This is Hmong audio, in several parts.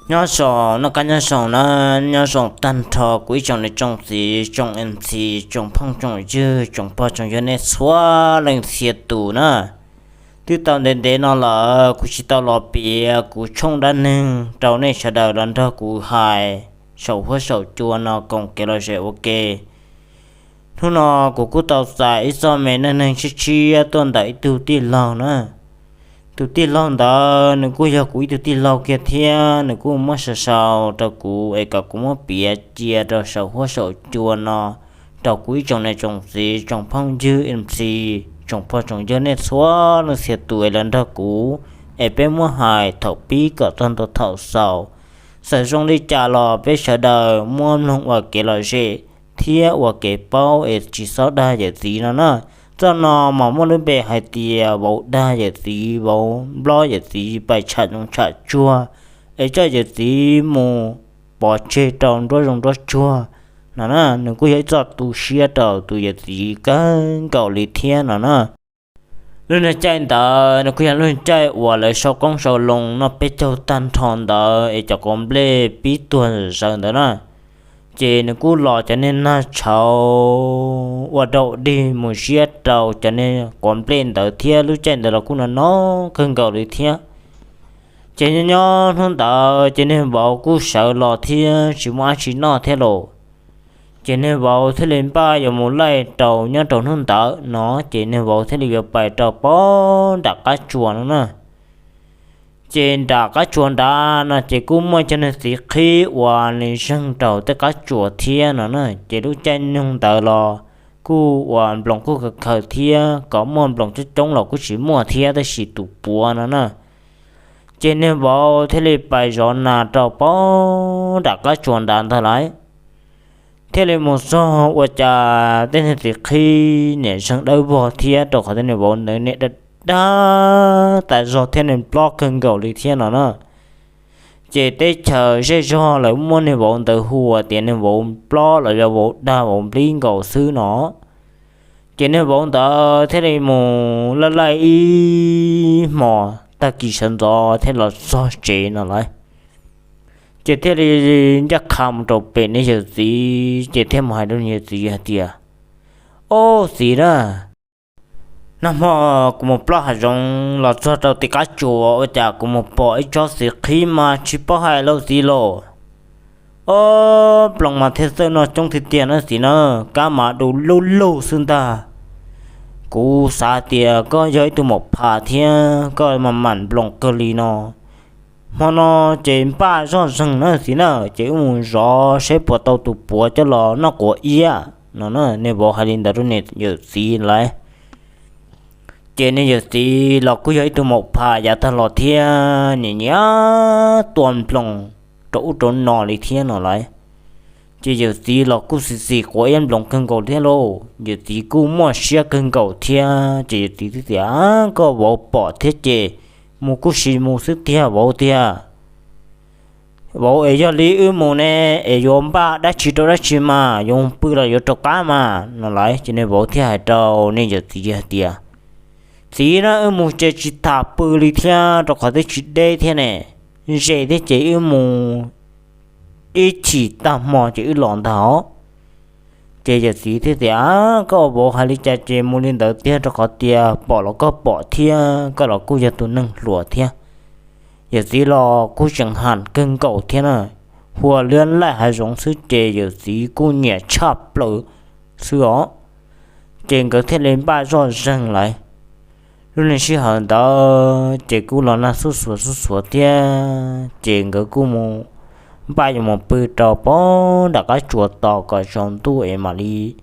Nyob zoo, noj qab nyob zoo na, nyob zoo tag nrho kuv ib tsoom niam tsoom txiv, tsoom MC, tsoom phooj tsoom ywg, tsoom pog tsoom yawg nej txhua leej txhia tus na. Twb tau ntev ntev no lawm kuv tsis tau los piav kuv tshooj dab neeg rau nej sawv daws los nrog kuv hais saum huab saum cua no koom kev lom zem ua ke. Hnub no kuv kuj tau txais ib txoj me neej neeg tshiab tshiab tuaj ntawm ib tug tij laug na. Tus tij laug ntawd nws kuj yog kuv ib tug tij laug kiag thiab nws kuj muab sau sau rau kuv es kom kuv muab piav cia rau saum huab saum cua no rau kuv ib tsoom niam tsoom txiv, tsoom phooj ywg MC, tsoom pog tsoom yawg nej txhua leej txhia tus es los nrog kuv es peb muab hais thaum pib kom txog ntua thaum xaus. Txawm zoo li cas los peb sawv daws muab mloog ua kev lom zem thiab ua kev paub es tsis txhob dag yawm txiv no na. Txoj no mas muaj lub npe hais tias vauv dag yawm txiv, vauv nplob yawm txiv pais tsham zoov tsham tsuag, es coj yawm txiv mus pov tseg rau nruab zoov nruab tsuag no na. Nws kuj yog ib txoj tu siab rau tus yawm txiv kawg nkaus li thiab no na. Lub niag caij ntawd nws kuj yog lub niag caij uas lawv sau qoob sau loo noj peb caug tag nrho ntawd es cov quav nplej pib tuag zaws ntawd na. Ces nws kuj los cov niag nag tshauv ua daum dig mus ziab rau cov niag quav nplej ntawd thiab lub caij ntawd los kuj no no kawg nkaus li thiab. Ces nyob nyob hnub ntawd ces niag vauv kuj sawv los thiab tsis muaj dab tsi noj thiab los. Ces niag vauv thiaj li npaj yuav mus laij rau nyob rau hnub ntawd no, ces niag vauv thiaj li yuav pais rau pem nram qab tsuas no na. Ces nram qab tsuas nrad no ces kuj muaj cov niag txiv qhib uas nws zeeg rau tej qab tsuas thiab no na. Ces lub caij nyoog ntawd los kuj uas nploos kuj khaws khaws thiab, kom muaj nploos coob coob los kuj tsis muaj thiab tab sis tus puav no na. Ces niag vauv thiaj li pais zov nas rau pem nram qab tsuas nrad ntag lauj. Thiaj li mus txog ua cas tej niag txiv qhib niam zeeg dawb vog thiab rau qhov tej niag vauv ntawd niam dag dag tas zog thiab niag nplob kawg nkaus li thiab no na. Ces teb chaws zej zog lawv muab niag vauv ntawd hu tias niag vauv nplob los yog vauv dag vauv nplib nkaus xwb no. Ces niag vauv ntawd thiaj li mus laij laij ib hmos tag kis sawv ntxov thiaj los txog tsev no lauj. Ces thiaj li ncaj qha mus rau pem niag yawm txiv ces thiaj mus hais rau niag yawm txiv hais tias, Ob txiv na, nag hmo kuv mus plob hav zoov los txog rau tim qab tsuas ua cas kuv mus pom ib tsob txiv qhib mas tsis paub hais lauj txiv lauj. Ob nploos mas thiaj txawj noj coob tiag tiag na txiv na, kab mas du lug lug xwb ntag. Kuv xav tias koj yog ib tug maum phas thiab koj mam mam nploos kawg li no. Hmo no ces npaj zoj zeeg na txiv na, ces wb mus zov seb puas tau tus puav coj los noj quav iab no na. Niag vauv hais li ntawd rau niag yawm txiv lauj. Ces niag yawm txiv los kuj yog ib tug maum phas yav tag los thiab, nyiam nyiam tua nploos rau ub rau no li thiab no lauj. Ces yawm txiv los kuj xis xis quav iab nploos kawg nkaus thiab lauj. Yawm txiv kuj muaj siab kawg nkaus thiab ces yawm txiv thiaj tias, Koj vauv pom thiab ces mus kuj sis mus xwb tiag vauv tiag. Vauv es yog li wb mus ne, es yuav npaj dab tsi rau dab tsi mas, yuav pw los yuav rov qab mas no lauj. Ces niag vauv thiaj hais rau niag yawm txiv hais tias, Txiv na, wb mus ces tsis tham pw li thiab rau qhov twb tsis deb thiab ne, ze thiab ces wb mus ib chim tag hmo ces wb los ntag os. Ces yawm txiv thiaj tias, Koj vauv hais li cas ces mus li ntawd tiag rau qhov tias pom los koj pom thiab koj los kuj yog tus neeg hluas thiab. Yawm txiv los kuj tseem ham kawg nkaus thiab na, hua liab laij hav zoov xwb ces yawm txiv kuj nyiam tshaj plaws xwb os. Ces nkawd thiaj li npaj zoj zeeg lauj. Lub niag sij hawm ntawd ces kuj los nag xuj xuav xuj xuav thiab ces nkawd kuj mus npaj yuav mus pw rau pem nram qab tsuas tos kom tsaus ntuj es mam li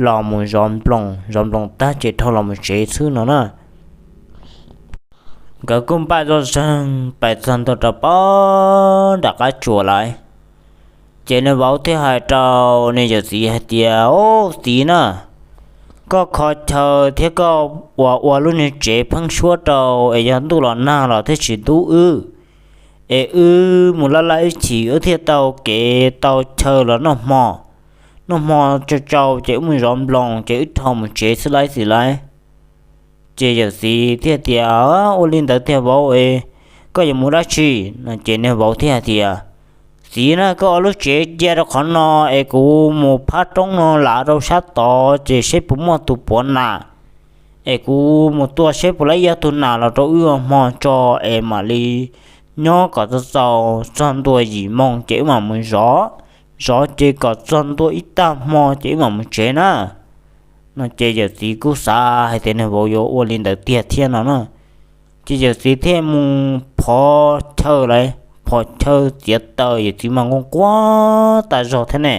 los mus zov nploos, zov nploos tag ces dhau los mus tsev xwb no na. Nkawd kuj npaj zoj zeeg pais txog ntua rau pem nram qab tsuas lauj. Ces niag vauv thiaj hais rau niag yawm txiv hais tias, Ob txiv na, koj kho chaw thiab koj ua ua lub niag tsev pheeb suab rau es yog ntuj los nag los thiaj tsis ntub wb, es wb mus laj laj ib chim wb thiaj tau kev tau chaw los noj hmo. Noj hmo tsau tsau ces wb mus zov nploos ces wb dhau mus tsev xwb lauj txiv lauj. Ces yawm txiv thiaj tias, Ua li ntawd tiag vauv es, Koj yuav mus dab tsi? No ces niag vauv thiaj hais tias, Txiv na, koj ua lub tsev cia rau qhov no es kuv mus phab roob no lav rau sab tod ces seb puas muaj tus puav nas, es kuv mus tua seb puas laib ib tug nas los rau wb ua hmo tso, es mam li nyob kom txog txaus txog ntua yim moo ces wb mam mus zov. Zov ces kom txog ntua ib tag hmo ces wb mam mus tsev na. No ces yawm txiv kuj xav hais tias niag vauv yuav ua li ntawd tiag thiab no na. Ces yawm txiv thiaj mus phov chaw lawm, phov chaw txiav taws, yawm txiv mas nquag nquag tas zog thiab ne.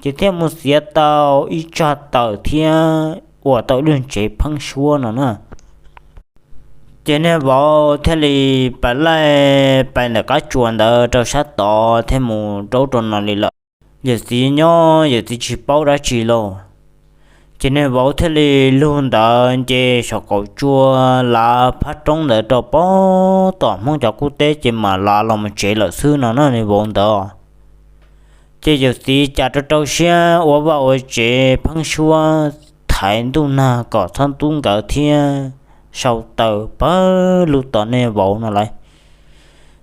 Ces thiaj mus txiav tau ib tsag taws thiab ua tau ib lub tsev pheeb suab no na. Ces niag vauv thiaj li pais laij pais ntawm qab tsuas ntawd rau sab tod thiab mus rau ub rau no li lawm. Yawm txiv nyob yawm txiv tsis paub dab tsi lauj. Ces niag vauv thiaj li lug ntawd nce saum qaum tsua lav phab roob ntawd rau pab tom Hmoob cov qub teb ces mam lav los mus tsev lawm xwb no na niag vauv ntawd. Ces yawm txiv cas rau rau siab ua vaj ua tsev pheeb suab, thaiv ntuj nag kom txhob ntub nkawd thiab sau taws pawg lug tos niag vauv no lawm.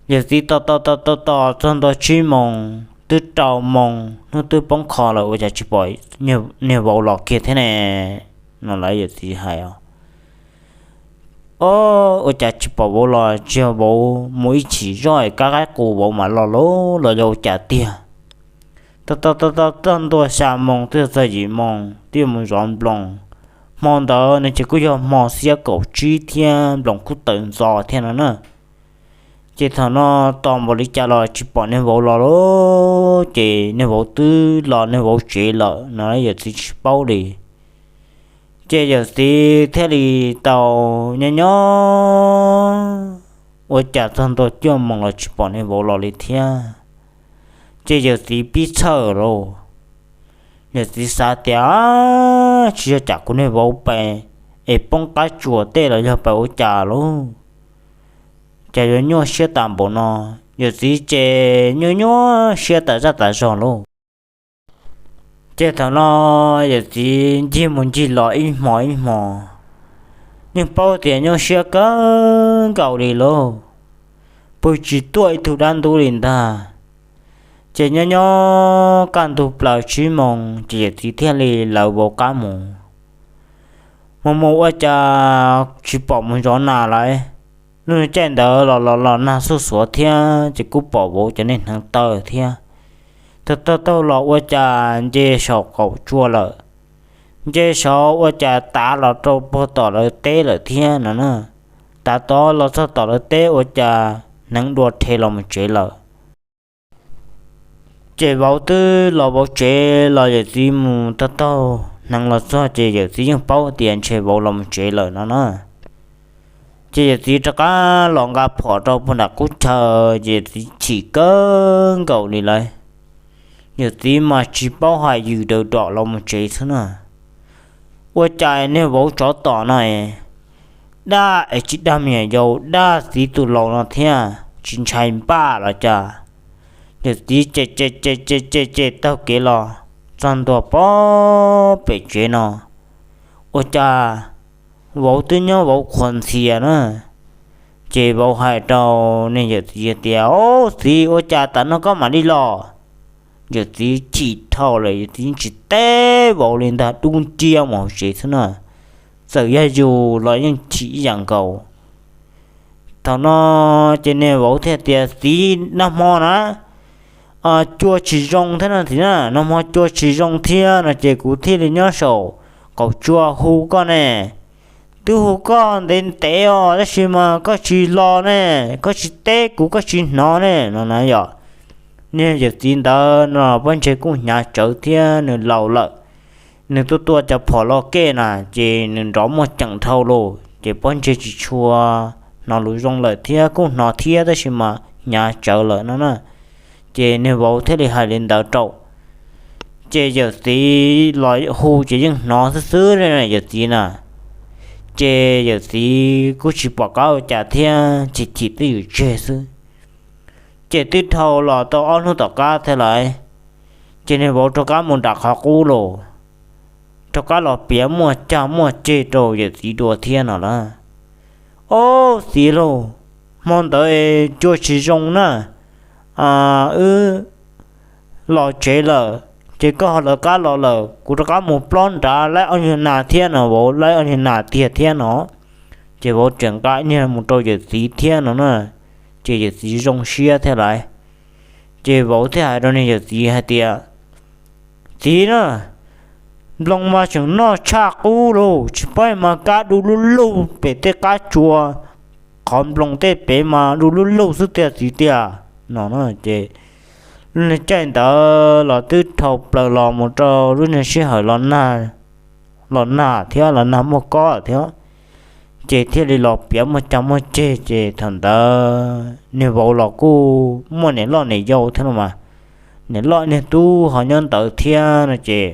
Yawm txiv tos tos tos tos tos txog ntua tsib moos twb rau moos hnub twb poob qho lawm ua cas tsis pom niag vauv los kiag thiab ne? No lawm yawm txiv hais os, Ob, ua cas tsis pom vauv los? Tsis yog vauv mus ib chim zoj es kab qaib qus vauv mam los lauj, los yog ua cas tiag? Tos tos tos tos txog ntua xya moos twb txog yim moos twb mus zov nploos. Hmo ntawd no ces kuj yog hmo xiab kaum tsib thiab nploos kuj tawm ntxov thiab no na. Ces thaum no tos npaum li cas los tsis pom niag vauv los lauj, ces niag vauv twb los niag vauv tsev lawm no yawm txiv tsis paub li. Ces yawm txiv thiaj li tau nyob nyob ua cas txog ntua cuaj moos los tsis pom niag vauv los li thiab. Ces yawm txiv pib txhawj lauj. Yawm txiv xav tias, Tsis yog cas kuv niag vauv pais es poob qab tsuas tej los yog pais ua cas lauj? Cas yuav nyuaj siab tas npaum no? Yawm txiv ces nyuaj nyuaj siab tas zaj tas zog lauj. Ces thaum no yawm txiv ncig mus ncig los ib hmo ib hmo, yeej paub tias nyuaj siab kawg nkaus li lauj, pw tsis tuaj ib tug dab ntub li ntag. Ces nyob nyob kaj ntug plaws tsib moos ces yawm txiv thiaj li lawv vauv qab mus. Mus mus ua cas tsis pom mus zov nas lawm. Lub caij ntawd los los los nag xuj xuav thiab ces kuj pom vauv cov niag hneev taw thiab. Taug taug taug los ua cas nce saum qaum tsua lawm. Nce saud ua cas tav los rau puag tom lawv teb lawm thiab no na. Tav tod los txog tom lawv teb ua cas hneev dua rhe los mus tsev lawm. Ces vauv twb los vauv tsev los yawm txiv mus taug taug hneev los txog ces yawm txiv yeej paub tias ntshe vauv los mus tsev lawm no na. Ces yawm txiv rov qab los nqa phom rau puag nram qub chaw ces yawm txiv chim kawg nkaus li lawm. Yawm txiv mas tsis paub hais yws daws dom los mus tsev xwb na. Ua cas niag vauv tsov tom no es daj es tsis dag me nyuam yaus, daj txiv tus laus no thiab tsis ntshai npaj los cas. Yawm txiv ces ces ces ces ces taug kev los txog ntua pem tsev no, ua cas vauv twb nyob vauv qhuas ntxhias na. Ces vauv hais rau niag yawm txiv tias, Ob txiv, ua cas tam no koj mam li los? Yawm txiv chim dhau lawm, yawm txiv yeej tsis teb vauv li ntag, dub nciab mus hauv tsev xwb na. Txawm yog yus los yeej chim ib yam nkaus. Thaum no ces niag vauv thiaj tias, Txiv, nag hmo na cua tsis zoo thiab no txiv na, nag hmo cua tsis zoo thiab no ces kuv thiaj li nyob saum qaum tsua hu koj ne. Twb hu koj ntev ntev os tab sis mas koj tsis los ne, koj tsis teb kuv, koj tsis hnov ne no na yom. Niag yawm txiv ntawd no pob ntseg kuj hnyav tsawv thiab nws laus lawm. Nws tuaj tua cov phom los kej na ces nws nrov muaj ceem dhau lawm ces pob ntseg tsis tshua hnov lus zoo lawm thiab kuj hnov thiab tab sis mas hnyav tsawv lawm no na. Ces niag vauv thiaj li hais li ntawd rau. Ces yawm txiv los hu ces yeej hnov xwb xwb yawm txiv na. Ces yawm txiv kuj tsis pom qab ua cas thiab, chim chim twb ywm tseg xwb. Ces twb dhau los tau ob hnub tom qab thiab lawm, ces niag vauv rov qab mus nram qhov qub los, rov qab los piav muaj cag muaj ceg rau yawm txiv dua thiab no lawm. Ob txiv lauj, hmo ntawd cua tsis zoo na, wb los tsev lawm, ces koj ho lawv qab los lawm, kuv rov qab mus plob nrad laib ob niag nas thiab no, vauv laib ob niag nas tiag thiab no. Ces vauv tseem nqa ib niag mus rau yawm txiv thiab no na, ces yawm txiv zoo siab thiab lawm. Ces vauv thiaj hais rau niag yawm txiv hais tias, Txiv na, nploos mas tseem noj tshaj qub lauj, tsis paub mas kab du lug lug pem tej qab tsua, qhov nploos tej pem mas du lug lug xwb tiag txiv tiag no. Ces lub niag caij ntawd los twb dhau plaws los mus rau lub niag sij hawm los nag thiab los nag muaj kob thiab, ces thiaj li los piav muaj cag muaj ceg. Ces thaum ntawd niag vauv los kuj muaj niam loj niam yau thiab no mas, niam loj niag tub ho nyob ntawd thiab no ces,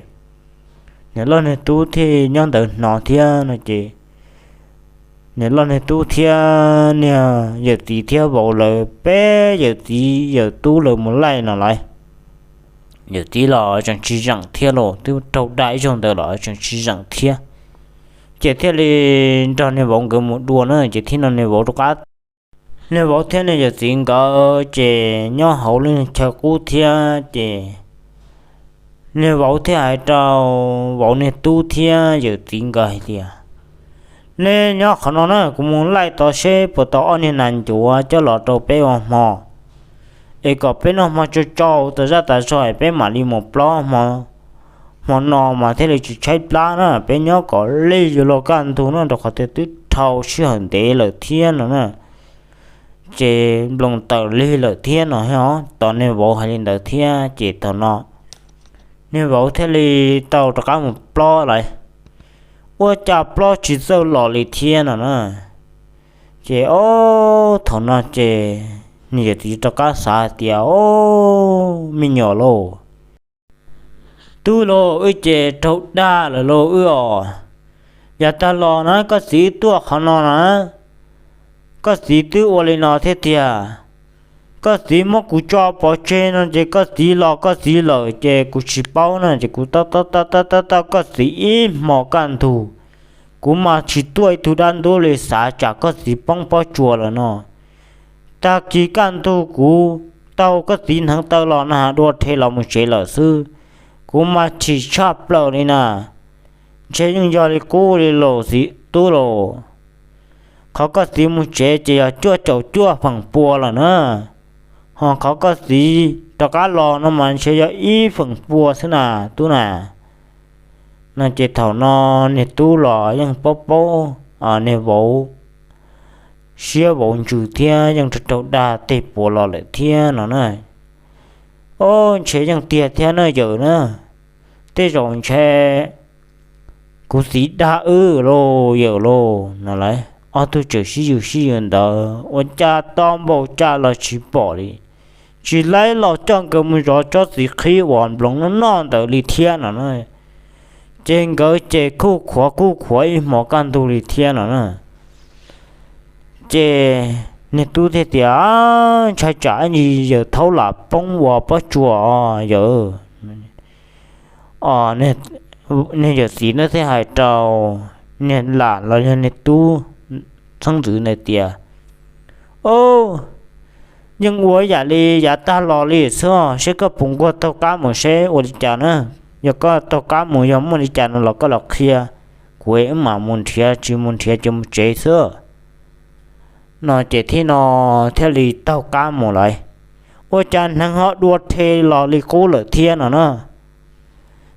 niam loj niag tub thiaj nyob ntawd hnov thiab no ces, niam loj niag tub thiab niag yawm txiv thiab vauv lawv peb yawm txiv yawm tub lawv mus laij no lawm. Yawm txiv los tseem tsis zeem thiab los twb raug dag ib zaug ntawd los tseem tsis zeem thiab. Ces thiaj li nrog niag vauv nkawd mus dua na, ces thiab no niag vauv rov qab, niag vauv thiab niag yawm txiv nkawd ces nyob hauv lub chaw qub thiab ces niag vauv thiaj hais rau vauv niag tub thiab yawm txiv nkawd hais tias, Neb nyob qhov no na, kuv mus laij tod seb puas tau ob niag nas ncuav coj los rau peb ua hmo, es kom peb noj hmo tsau tsau tas zaj tas zog es peb mam li mus plob hmo no mas thiaj li tsis tshaib plab na. Peb nyob kom lig yuav luag kaj ntug no rau qhov tias twb dhau sij hawm ntev lawm thiab no na. Ces nploos tawm lig lawm thiab no os, tos niag vauv hais li ntawd thiab ces thaum no niag vauv thiaj li tau rov qab mus plob lawm. Ua cas plob tsis txawj los li thiab no na. Ces ob thaum no ces niag yawm txiv rov qab xav hais tias, Ob, me nyuam lauj, tub lauj, wb ces raug dag lawm lauj wb os. Yav tag los na koj txiv tuaj qhov no na, koj txiv twb ua li no thiab tiag. Koj txiv muab kuv tso pov tseg no ces koj txiv los koj txiv lawm ces kuv tsis paub na, ces kuv tab tab tab tab tab koj txiv ib hmo kaj ntug. Kuv mas tsis tuaj ib tug dab ntub li, xav tsam koj txiv poob pob tsuas lawm no. Tag kis kaj ntug kuv taug koj txiv hneev taw los na dua rhe los mus tsev lawm xwb. Kuv mas chim tshaj plaws li na. Ntshe yeej yog li qub li los txiv tub los. Qhov koj txiv mus tsev ces yog cuaj caum cuaj feem pua lawm na, ho qhov koj txiv rov qab los no mas ntshe yog ib feem pua xwb na tub na. No ces thaum no niag tub los yeej paub paub niag vauv siab vauv ntsws thiab yeej raug dag tej puav los lawm thiab no na. Ob, ntshe yeej tiag thiab na yawm na, tej zaum ntshe kuv txiv dag wb lauj yawm lauj no lauj. Ob tug tseem sib yws sib yws ntawd ua cas to npaum cas los tsis pom li. Tsis laib los coj nkawd mus zov tsob txiv qhib uas nploos noj noj ntawd li thiab no na. Ces nkawd ces kuj khuav kuj khuav ib hmo kaj ntug li thiab no na. Ces niag tub thiaj tias, Ntshai tsam ib ntsis yawm thaub lam poob ua pob tsuas os yawm. Niag yawm txiv na thiaj hais rau niag lam los yog niag tub txheeb ntxwv ntawd tias, Ob, yeej ua yam li yav tag los li xwb, seb koj puas nquag taug qab mus seb ua li cas na. Yog koj taug qab mus yog muaj li cas no los koj los qhia kuv, wb mam mus nrhiav, tsis mus nrhiav ces mus tsev xwb. No ces thiab no thiaj li taug qab mus lawm. Ua cas hneev ho dua rhe los li qub lawm thiab no na.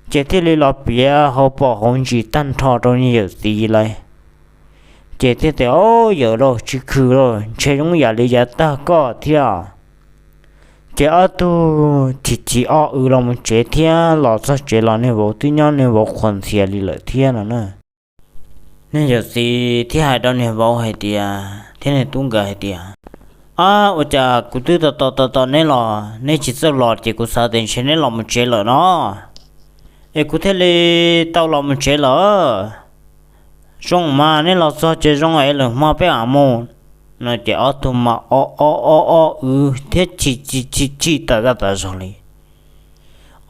Ces thiaj li los piav hauv paus hauv ntsis tag nrho rau niag yawm txiv lawm. Ces thiaj tias, Ob, yawm lauj, tsis khw lauj, ntshe zoo yam li yav tag koj thiab. Ces ob tug chim chim o w los mus tsev thiab los txog tsev los niag vauv twb nyob niag vauv qhuas ntxhias li lawm thiab no na. Niag yawm txiv thiaj hais rau niag vauv hais tias, thiab niag tub nkawd hais tias, Ab, ua cas kuv twb tos tos tos tos neb los neb tsis txawj los ces kuv xav tias ntshe neb los mus tsev lawm no, es kuv thiaj li tau los mus tsev lawm. Zoo mas neb los txog ces zoo es lwm hmo peb mam mus. No ces ob tug mas o o o o w thiab chim chim chim chim tas zaj tas zog li.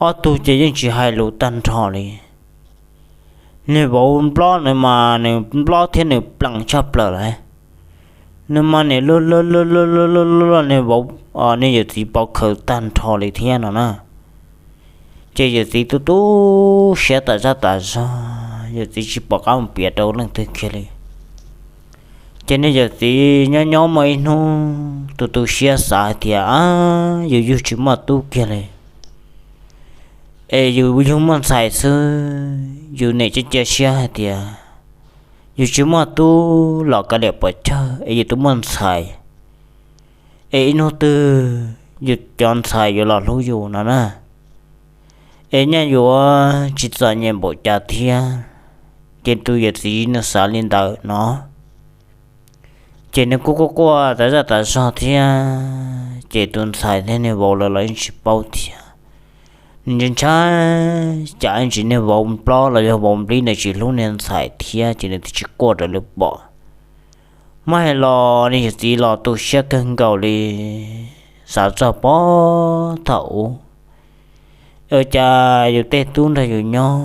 Ob tug ces yeej tsis hais lus tag nrho li. Niag vauv nplob nws mas nws nplob thiab nws plees tshaj plaws lawm. nws mas nim luag luag luag luag luag luag luag luag niag vauv, niag yawm txiv pov khawv tag nrho li thiab no na. Ces yawm txiv tu tu siab tas zaj tas zog, yawm txiv tsis pom qab mus piav rau leej twg kiag li. Ces niag yawm txiv nyob nyob muaj ib hnub tu tu siab xav hais tias, a, yus yug tsis muaj tub kiag li, es yus yug muaj ntxhais xwb, yus nim cia cia siab hais tias yus tsis muaj tub los kav liam pov tsawg es yus twb muaj ntxhais, es ib hnub twg yus cov ntxhais yuav los hlub yus no na, es nyaj yuav tsis txom nyem npaum cas thiab. Ces tus yawm txiv nws xav li ntawd no, ces nws kuj quaj quaj tas zaj tas zog thiab, ces tus ntxhais thiab niag vauv lawv los yeej tsis paub thiab. Nws ntshai ntshai, cas ib ntsis niag vauv nplob los yog vauv nplib nws tsis hlub niag ntxhais thiab ces nws twb tsis quaj rau lawv pom. Muab hais los niag yawm txiv los tu siab kawg nkaus li, xav txog puag thaum ub, ua cas yus tej tub nrog yus nyob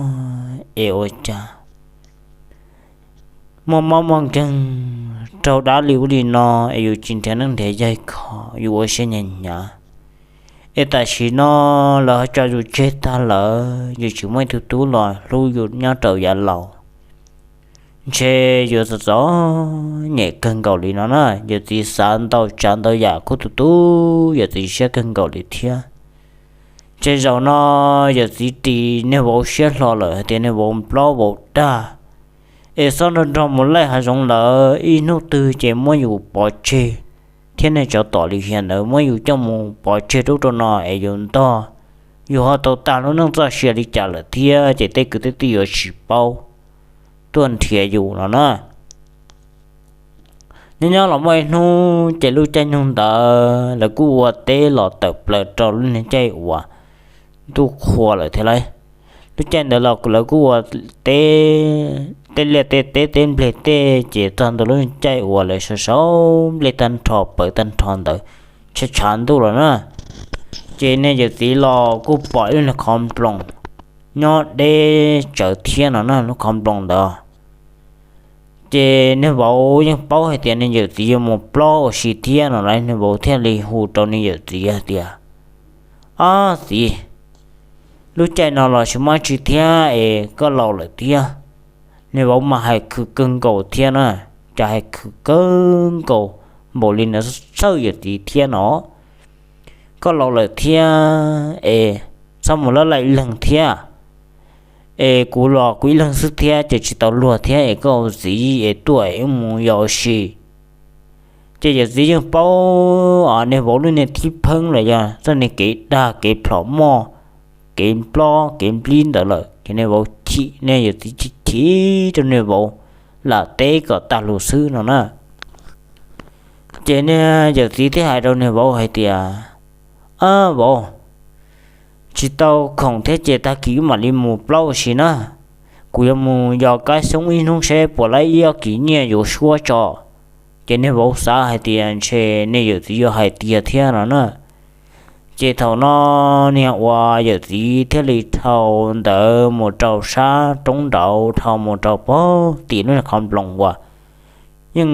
es ua cas muaj mob muaj nkeeg raug dab li ub li no, es yus tsis nrhiav neeb nrhiav yaig kho, yus ua siab hnyav hnyav. Es tam sim no lawv ho tso yus tseg tag lawm, yus tsis muaj ib tug tub los hlub yus nyob rau yav laus, ntshe yuav txom txom nyem kawg nkaus li no na. Yawm txiv xav ntau tsav ntau yam kuj tu tu yawm txiv siab kawg nkaus li thiab. Ces zaum no yawm txiv ris niag vauv siab hlo lawm hais tias niag vauv nplob vauv dag, es txhob nrog nrog mus laij hav zoov lawm, ib hnub twg ces muab yus pov tseg thiab nej tsov tom li hias ntawd muab yus coj mus pov tseg rau rau no es yus ntog, yus ho tau tag lub neej txoj sia li cas lawm thiab ces tej kwv tej tij yuav tsis paub tuaj nrhiav yus no na. Nyob nyob los muaj ib hnub ces lub caij nyoog ntawd lawv kuj ua teb los tawm plaws rau lub niag caij uas ntuj qhua lawm thiab lauj. Lub caij ntawd los lawv kuj ua teb, tej liaj tej teb, teb nplej tej, ces txog ntua lub caij uas lawv sau sau nplej tag nrho pawv tag nrho ntawd, tshav tshav ntuj los na, ces niag yawm txiv los kuj pom ib lub niag qhov nploos nyob deb tsawv thiab no na, lub qhov nploos ntawd. Ces niag vauv yeej paub hais tias niag yawm txiv yuav mus plob ua si thiab no lauj, niag vauv thiaj li hu rau niag yawm txiv hais tias, Ob txiv, lub caij no los tsis muaj tsi thiab es koj laus lawm thiab. Niag vauv mas hais khwv kawg nkaus thiab na, cas hais khwv kawg nkaus npaum li no txhawj yawm txiv thiab no. Koj laus lawm thiab es txhob mus lab laim leeg thiab, es kuv los kuv ib leeg xwb thiab ces tsis tau luag thiab es koj ua txiv es tuaj es wb mus yos ua si. Ces yawm txiv yeej paub niag vauv lub niag thib pheeb los yog txoj niag kev dag kev plhom moj, kev nplob kev nplib ntawd lawm ces niag vauv chim, niag yawm txiv chim chim rau niag vauv lam teb kom tag lus xwb no na. Ces niag yawm txiv thiaj hais rau niag vauv hais tias, Ab vauv, tsis tau khoom thiab ces tag kis wb mam li mus plaub ua si na. Kuv yuav mus yos kab xyoob ib hnub seb puas laib ib ob kis nyiaj yuav suab tso. Ces niag vauv xav hais tias ntshe niag yawm txiv yuav hais tiag thiab no na. Ces thaum no niag uas yawm txiv thiaj li dhau ntawd mus rau sab roob nraud, dhau mus rau pem tim lub qhov nploos uas yeej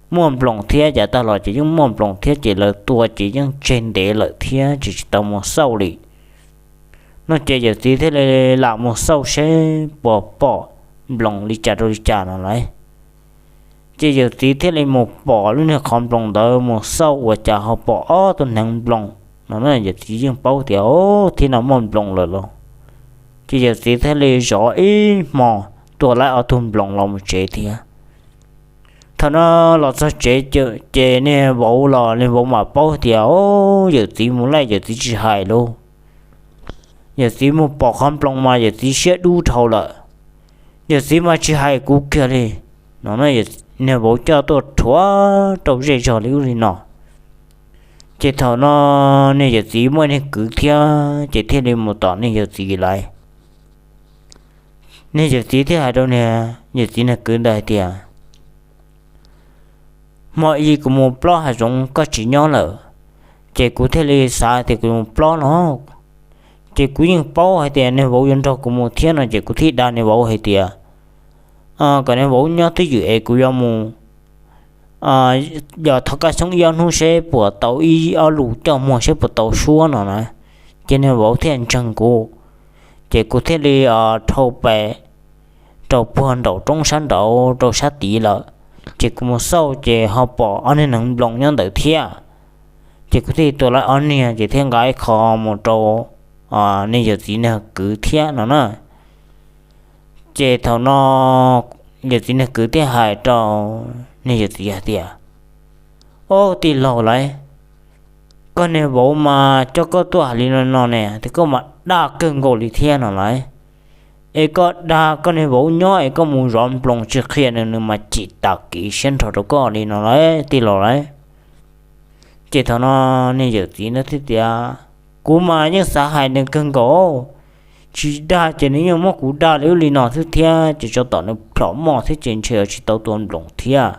muaj nploos thiab, yav tag los ces yeej muaj nploos thiab ces lawv tua ces yeej tseg ntev lawm thiab ces tsis tau mus xauj li. No ces yawm txiv thiaj li lam mus xauj seb puas pom nploos li cas rau li cas no lauj. Ces yawm txiv thiaj li mus pom lub niag qhov nploos ntawd, mus xauj ua cas ho pom ob tug hneev nploos no na. Yawm txiv yeej paub tias, Au, thib no muaj nploos lawm lauj. Ces yawm txiv thiaj li zov ib hmo tua laib ob tug nploos los mus tsev thiab. Thaum no los txog tsev ces niag vauv los niag vauv mam paub tias, Au, yawm txiv mus laij yawm txiv tsis hais lauj. Yawm txiv mus pom qhov nploos mas yawm txiv siab dub dhau lawm. Yawm txiv mas tsis hais kuv kiag li no. Niag vauv coj tuaj rhuav rau zej zog li ub li no. Ces thaum no niag yawm txiv muaj niag kwv thiab ces thiaj li mus tom niag yawm txiv lawm. Niag yawm txiv thiaj hais rau niag yawm txiv niag kwv ntawd hais tias, Hmo i kuv mus plob hav zoov koj tsis nyob lawm, ces kuv thiaj li xav tias kuv mus plob no. Ces kuv yeej paub hais tias niag vauv yuav nrog kuv mus thiab no ces kuv thiaj dag niag vauv hais tias, Kom niag vauv nyob twj ywm es kuv yuav mus yog thov kaj xyoob ib ob hnub seb puas tau ib ob lus coj muag seb puas tau suab no na. Ces niag vauv thiaj ntseeg kuv, ces kuv thiaj li dhau pes rau puag nraum roob sab nraud rau sab tid lawm. Ces kuv mus xauj ces ho pom ob niag neev nploos nyob ntawd thiab. Ces kuv thiaj tua lawv ob niag ces thiaj nqa ib qho mus rau niag yawm txiv niag kwv thiab no na. Ces thaum no yawm txiv niag kwv thiaj hais rau niag yawm txiv hais tias, Ob tij laug lauj, koj niag vauv mas coj koj tuaj hais li no no ne, tias koj mas dag kawg nkaus li thiab no lauj. Es koj dag koj niag vauv nyob es koj mus zov nploos tsis qhia nws, nws mas cim tas kev siab nrho rau koj li no lauj tij laug lauj. Ces thaum no niag yawm txiv no thiaj tias, Kuv mas yeej xav hais nws kawg nkaus, tsis dag ces nws yeej muab kuv dag li ub li no xwb thiab, ces tsov tom nws plhom moj thiab ces ntshe yuav tsis tau tua nploos thiab.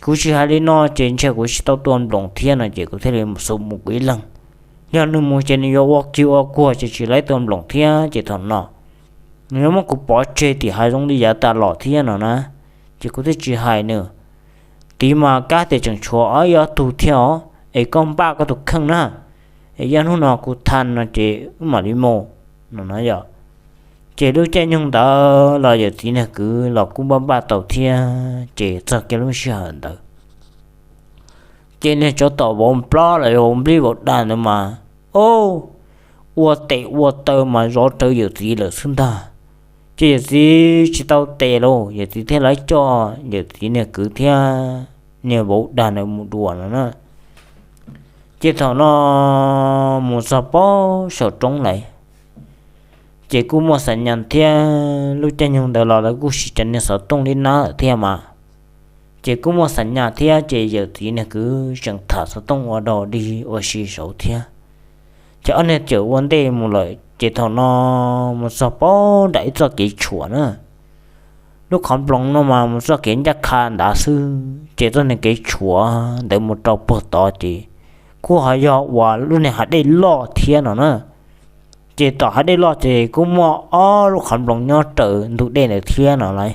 Kuv tsis hais li no ces ntshe kuv tsis tau tua nploos thiab no ces kuv thiaj li xub mus kuv ib leeg. Yog nws mus ces nws yuav ua kiag ua kuag ces tsis laib tua nploos thiab ces thaum no nws yuav muab kuv pov tseg tim hav zoov li yav tas los thiab no na. Ces kuv thiaj tsis hais nws. Tiv mas kab tias tseem tshuav ob ib ob tug thiab os, es koj npaj koj tus kheej na, es yog hnub no kuv tha no ces wb mam li mus no na yom. Ces lub caij nyoog ntawd los yawm txiv niag kwv los kuj npaj npaj tau thiab ces txog kiag lub sij hawm ntawd ces niag tsov tom vauv nplob los yog vauv nplib vauv dag ntawd mas, o, ua tes ua taw mas zov rawv yawm txiv lawm xwb ntag. Ces yawm txiv tsis tau tes lauj, yawm txiv thiaj li coj yawm txiv niag kwv thiab niag vauv dag ntawd mus dua no na. Ces thaum no mus txog pem saum roob lawm, ces kuj muaj xam nyas thiab, lub caij nyoog ntawd los lawv kuj siv cov niag xov tooj li nab lawm thiab mas. Ces kuj muaj xam nyas thiab ces yawm txiv niag kwv tseem tham xov tooj ua dog dig ua si saud thiab. Ces ob niag txawm ua ntej mus lawm ces thaum no mus txog pem nram ib txoj kev tshuam na. Lub qhov nploos no mas mus txoj kev ncaj qha nrad xwb ces txoj niag kev tshuam ntawd mus rau puag tod ces kuj ho yog uas lub niag hav dej loj thiab no na. Ces tom hav dej loj ces kuj muaj ob lub qhov nploos nyob raws ntug dej ntawd thiab no lauj.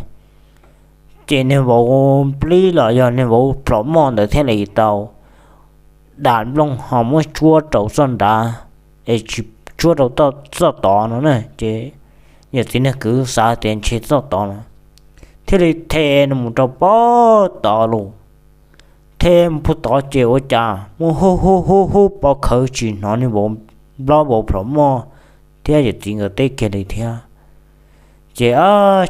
Ces niag vauv nplib los yog niag vauv plhom moj ntawd thiaj li tau dam nplooj ho muab tsuab rau txoj nrad, es tsis tsuab rau txoj tod no na. Ces yawm txiv niag kwv xav tias ntshe txoj tod no, thiaj li the nws mus rau pem tod los. The mus puag tod ces ua cas muaj hu hu hu hu pov khawv tsis hnov niag vauv nplob vauv plhom moj thiab yawm txiv nkawd teb kiag li thiab. Ces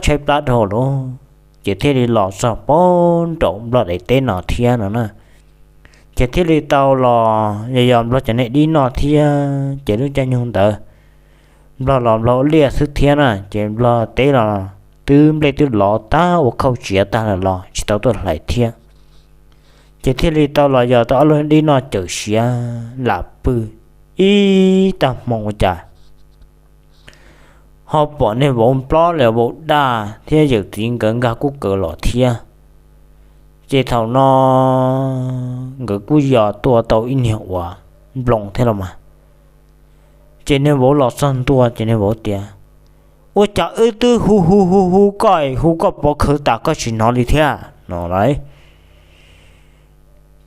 tshaib plab dhau lawm, ces thiaj li los txog pem nraum nplog daim teb no thiab no na. Ces thiaj li tau los yog yog nplog cov niag dib noj thiab, ces lub caij nyoog ntawd nplog los nplog ua liaj xwb thiab na, ces nplog teb los twb nplej twb lov tag ua khauj tsiav tag lawm los tsis tau tuaj hlais thiab. Ces thiaj li tau los yog tau ob lub dib noj cawm siav lam pw ib tag hmo ua cas ho pom niag vauv nplob los vauv daj thiab yawm txiv nkawd nkag kuj kaws los thiab. Ces thaum no nkawd kuj yog tua tau ib niag uas nploos thiab los mas. Ces niag vauv los txog ntua ces niag vauv tias, Ua cas wb twb hu hu hu hu koj, hu koj pov khawv tas koj tsis hnov li thiab no lauj?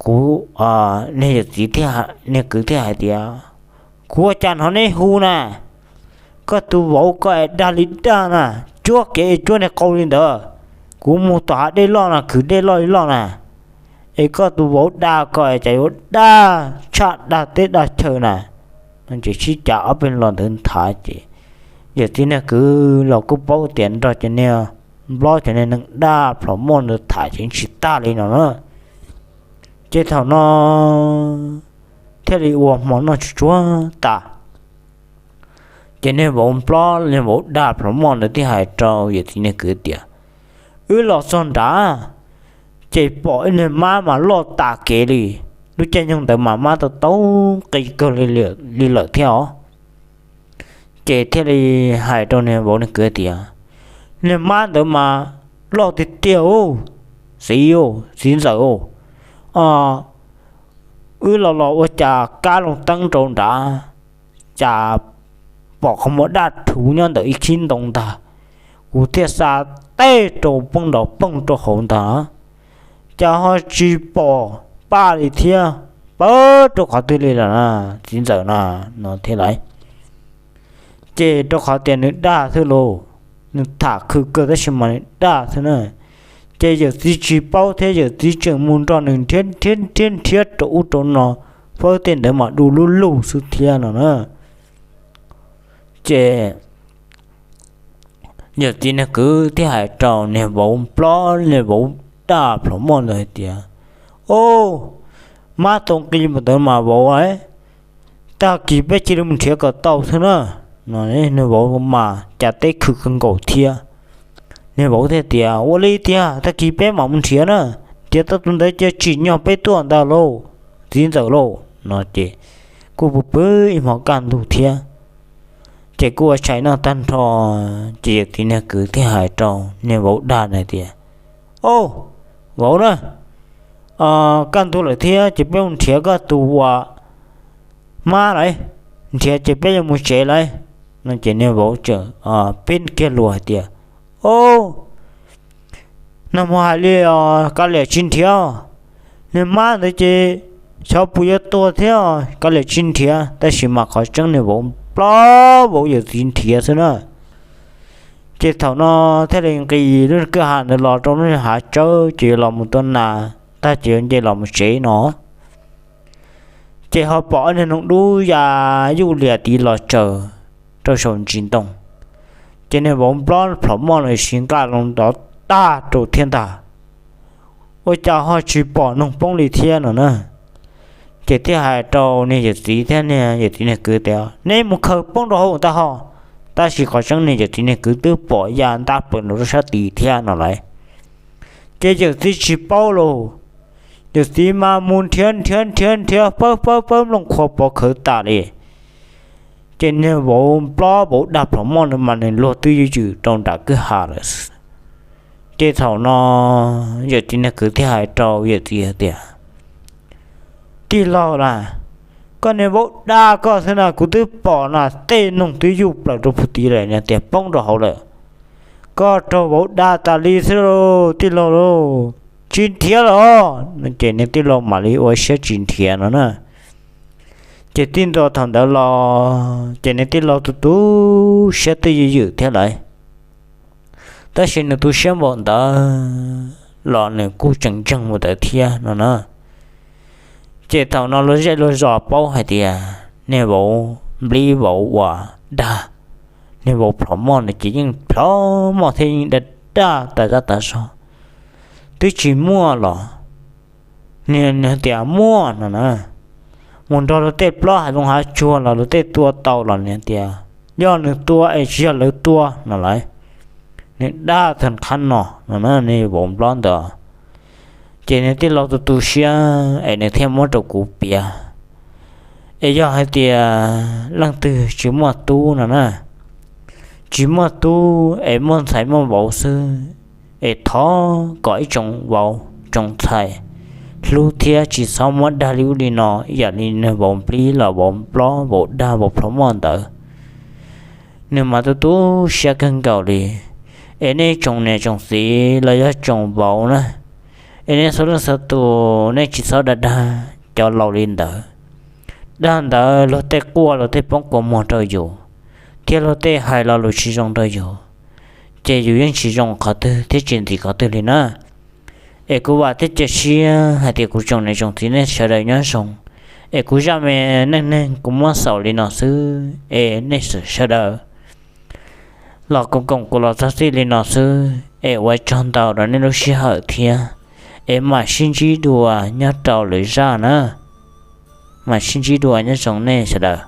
Kuv, niag yawm txiv, niag kwv thiaj hais tias, Kuv ua cas hnov neb hu na? Koj tus vauv koj es dag li dag na, tsuab kev es tsuab niag qau li ntawd. Kuv mus tom hav dej loj no, kwv dej loj li loj na, es koj tus vauv dag koj es cas yuav dag tshaj dag teb dag chaw na. Ces sib cav ob peb los ntawd nthav ces yawm txiv niag kwv los kuj paub tias nrog cov niag nplob cov niag neeg daj plhom moj ntawd tham ces tsis tag li no na. Ces thaum no thiaj li ua hmo noj tsuag tsuag tas. Ces niag vauv nplob niag vauv daj plhom moj ntawd thiaj hais rau yawm txiv niag kwv tias, Wb los txog nrad ces pom ib niag mab mas loj tas kev li. Lub caij nyoog ntawd mas mab tau tau qi kawg li lawm thiab os. Ces thiaj li hais rau niag vauv niag kwv tias, Niag mab ntawd mas loj tiag tiag, txiv, txiv ntxawm, wb los los ua cas kab loo teeb rau nrad, cas pom qhov muag daj rhuv nyob ntawm ib khib ntoo ntag. Kuv thiaj xa tej rau poob nrov poog rau hauv ntag. cas ho tsis pom Paj li thiab, pawv rau qhov twg li lawm na, txiv ntxawm na, no thiab lawm. Ces rau qhov tias nws dag xwb lauj, nws tham khw kawg tab sis mas nws dag xwb na. Ces yawm txiv tsis paub thiab, yawm txiv tseem mus nrog nws nrhiav nrhiav nrhiav nrhiav rau ub rau no, fawb tej ntawd mas du lug lug xwb thiab no na. Ces yawm txiv niag kwv thiaj hais rau niag vauv nplob, niag vauv daj plhom moj ntawd hais tias, Au, mab tau nqi mus ntawd mas vauv, tag kis peb cia li mus nrhiav kom tau xwb na. No niag vauv mas cas teb khw kawg nkaus thiab. Niag vauv thiaj tias, Ua li tiag, tag kis peb mam mus nrhiav na, nrhiav tau tus ntawd cia tsim nyog peb tuaj ntag lauj, txiv ntxawm lauj. No ces kuj pw pw ib hmo kaj ntug thiab, ces kuj ua tshais noj tag nrho, ces yawm txiv niag kwv thiaj hais rau niag vauv dag na tias, Au, vauv na, kaj ntug lawm thiab ces peb mus nrhiav koj tus uas mab lawm, nrhiav ces peb yuav mus tsev lawm. No ces niag vauv tseem pib kiag lus hais tias, Au, nag hmo hais li os, kav liam tsis nrhiav, niag mab ntawd ces xyov puas yuav tuag thiab, kav liam tsis nrhiav. Tab sis mas qhov tseeb niag vauv nplob vauv yawm txiv nrhiav xwb na. Ces thaum no thiaj li nqis lub kwj ha ntawd los rau lub hav tsawb ces yuav los mus tua nas tag ces yuav nce los mus tsev no. Ces ho pom ob niag noog dub ya yuj liam tid los tsaws rau saum ntsis ntoo. Ces niag vauv nplob plhom moj los sis nqaj loo ntov tag rau thiab ntag, ua cas ho tsis pom noog poob li thiab no na. Ces thiaj hais rau niag yawm txiv thiab niag yawm txiv niag kwv tias, Neb mus khaws poob rau hauv ntag ho. Tab sis qhov tseeb niag yawm txiv niag kwv twb pom ya ntab plaws rau sab tid thiab no lawm. Ces yawm txiv tsis paub lauj, yawm txiv mas mus nrhiav nrhiav nrhiav nrhiav pawb pawb pawb nplooj qhuav pov khawv tas li. Ces niag vauv nplob vauv dag plhom moj no mas nws luag twb ywm ywm rau nram kwj ha lawm. Ces thaum no yawm txiv niag kwv thiaj hais rau yawm txiv hais tias, Tij laug las, koj niag vauv dag koj xwb na, kuv twb pom na, tej noog twb yuj plaws rau puag tid lawm, niag tias poob rau hauv lawm. Koj raug vauv dag tas li xwb lauj tij laug lauj, tsis nrhiav lawm os. Ces niag tij laug mam li ua siab tsis nrhiav no na. Ces tij nto thaum ntawd los ces niag tij laug tu tu siab twb ywm ywm thiab lawm. Tab sis nws tu siab npaum ntawd los nws kuj tseem ntseeg mus ntawd thiab no na. Ces thaum no luag zej luag zos paub hais tias niag vauv nplib vauv uas dag niag vauv plhov moj no ces yeej plhov moj thiab yeej dag dag tas zaj tas zog, twb tsis muaj los nws tias muaj no na. Mus nrog luag tej plob hav zoov hav tsuag los luag tej tua tau los nws tias yog nws tua es tsis yog lawv tua no lawm. Nws dag tag qhab no no na, niag vauv nplob ntawd. Ces nws tij laug tu tu siab es nws thiaj muab rau kuv piav. Es yog hais tias leej twg tsis muaj tub no na, tsis muaj tub es muaj ntxhais muaj vauv xwb, es thov kom ib tsoom vauv tsoom ntxhais hlub thiab tsis txhob muab dag li ub li no ib yam li nws vauv nplib los vauv nplob vauv dag vauv plhov moj ntawd. Nws mas tu tu siab kawg nkaus li. Es nej tsoom niam tsoom txiv los yog tsoom vauv na, es nej txhua leej txhua tus nej tsis txhob dag dag cov laus li ntawd. Dag ntawd luag tej quaj luag tej poob kua muag rau yus, thiab luag tej hais lo lus tsis zoo rau yus, ces yus yeej tsis zoo qhov twg thiab tsis ntxim qhov twg li na. Es kuv vam thiab cia siab hais tias kuv tsoom niam tsoom txiv nej sawv daws nyob zoo. Es kuv zaj me neej neeg kuv muab xaus li no xwb es nej sawv daws los koom koom kuv los txog txij li no xwb es ua tsaug ntau rau nej lub sij hawm thiab. Es mam sib ntsib dua nyob rau lwm zaj na. Mam sib ntsib dua, nyob zoo nej sawv daws.